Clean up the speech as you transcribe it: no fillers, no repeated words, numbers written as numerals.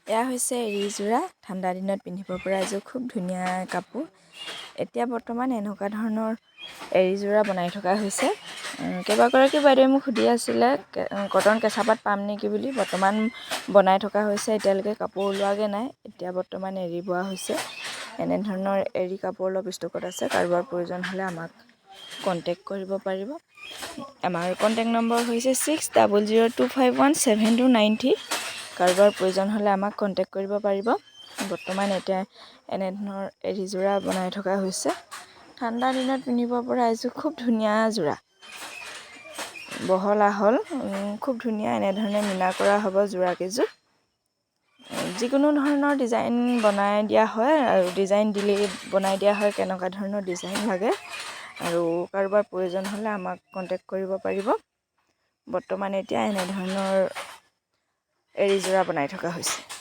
এয়া হৈছে এৰী যোৰা। ঠাণ্ডা দিনত পিন্ধিব পৰা এযোৰ খুব ধুনীয়া কাপোৰ। এতিয়া বৰ্তমান এনেকুৱা ধৰণৰ এৰী যোৰা বনাই থকা হৈছে। কেইবাগৰাকী বাইদেৱে মোক সুধি আছিলে কটন কেঁচা পাত পাম নেকি বুলি। বৰ্তমান বনাই থকা হৈছে, এতিয়ালৈকে কাপোৰ ওলোৱাগৈ নাই। এতিয়া বৰ্তমান এৰী বোৱা হৈছে। এনেধৰণৰ এৰী কাপোৰ অলপ ষ্টকত আছে। কাৰোবাৰ প্ৰয়োজন হ'লে আমাক কণ্টেক্ট কৰিব পাৰিব। আমাৰ কণ্টেক্ট নম্বৰ হৈছে 6002517293। কাৰোবাৰ প্ৰয়োজন হ'লে আমাক কণ্টেক্ট কৰিব পাৰিব। বৰ্তমান এতিয়া এনেধৰণৰ এৰী যোৰা বনাই থকা হৈছে। ঠাণ্ডা দিনত পিন্ধিব পৰা এযোৰ খুব ধুনীয়া যোৰা, বহল আহল, খুব ধুনীয়া। এনেধৰণে মীনা কৰা হ'ব যোৰাকেইযোৰ। যিকোনো ধৰণৰ ডিজাইন বনাই দিয়া হয় আৰু ডিজাইন দিলেই বনাই দিয়া হয়, কেনেকুৱা ধৰণৰ ডিজাইন লাগে। আৰু কাৰোবাৰ প্ৰয়োজন হ'লে আমাক কণ্টেক্ট কৰিব পাৰিব। বৰ্তমান এতিয়া এনেধৰণৰ এৰী যোৰা বনাই থকা হৈছে।